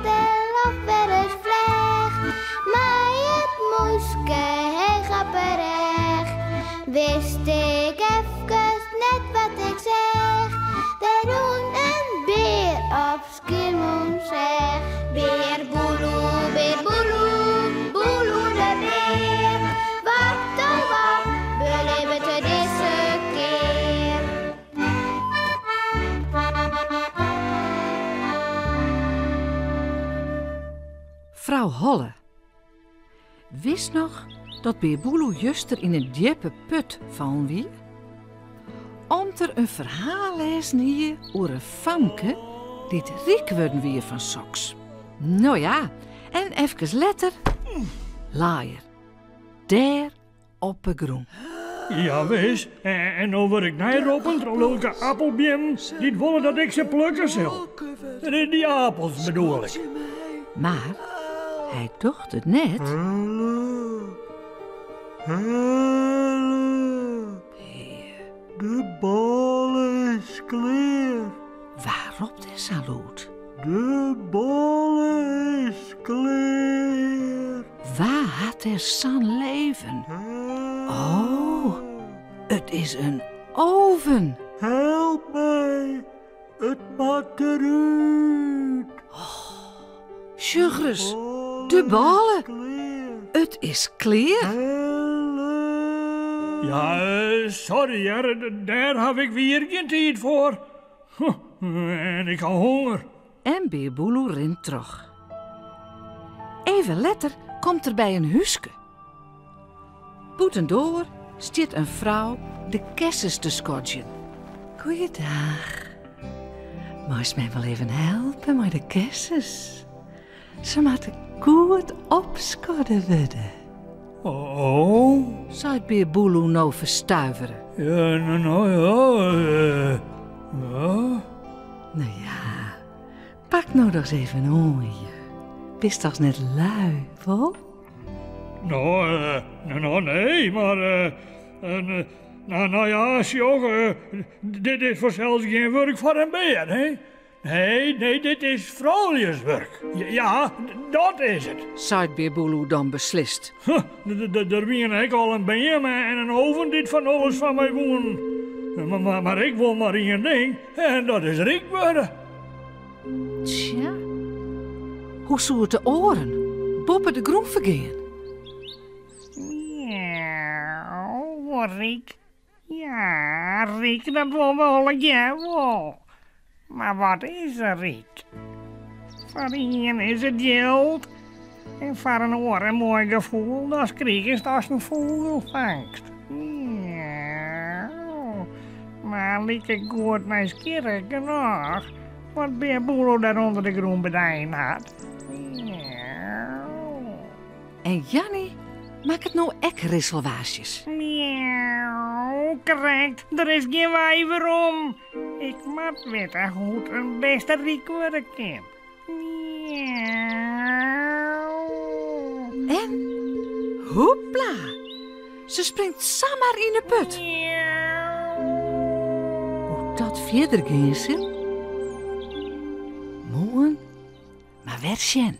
de loft wer ris flecht. Mei it mûske heech op 'e rêch. Wist ik efkes net wat ik seach. Der rûn in bear op Skiermûntseach. Bear Boeloe, bear Boeloe, Boeloe de bear. Wat oh wat belibbet er dizze kear? Frou Holle wist noch dat Bear Boeloe juster yn in djippe put fallen wie? Om't er in ferhaal lêzen hie oer in famke dy't ryk wurden wie fan soks. No ja, en efkes letter lei er dêr op 'e grûn. Jawis, en no wurd ik neiroppen troch lulke appelbeammen dy't wolle dat ik se plukke sil. Dy apels bedoel ik. Mar hy docht it net. Help! De bôle is klear. Wa ropt dêr sa lûd? De bôle is klear. Wa hat dêr sa'n leven? Oh, it is in oven. Help my, it moat derút. Sjoch ris, de bôle. It is klear. Ja, sorry hear, dêr haw ik wier gjin tiid foar. En ik ha honger. En Bear Boeloe rint troch. Even letter komt er by in húske. Bûtendoar stiet in frou de kessens te skodzjen. Goeiedag. Meist my wol even helpe mei de kessens? Se moatte goed opskodde wurde. Oh? Seit Bear Boeloe no ferstuivere. Ja, no, no ja. Ja. No ja, pak no dochs even oan je. Bist dochs net lui, wol? No, no, no, nee, mar no, no ja, sjoch, dit is fansels gjin wurk foar in bear, hè? Nee, nee, dit is frouljuswurk. Ja, dat is it. Seit Bear Boeloe dan beslist. Huh, der wiene ek al in beam en in oven dy't fan alles fan my woenen. Mar ik wol mar ien ding en dat is ryk wurde. Tsja, hoe soe it de oaren boppe de grûn fergean? Miauw, ryk. Ja, ryk, dat wolle we allegear wol. Mar wat is ryk? Foar ien is it jild en foar in oar in moai gefoel datst krigest ast in fûgel fangst. Miauw. Mar likegoed nijsgjirrich genôch wat Bear Boeloe dêr ûnder de grûn bedein hat. Miauw. En Janny makket no ek risselwaasjes. Miauw, krekt, der is gjin wei werom. Ik moat witte hoe't in bist ryk wurde kin. Miauw. En hoepla, se springt samar yn 'e put. Hoe't dat fierder gean sil? Moarn mar wer sjen.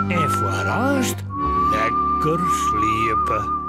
En foarearst lekker sliepe.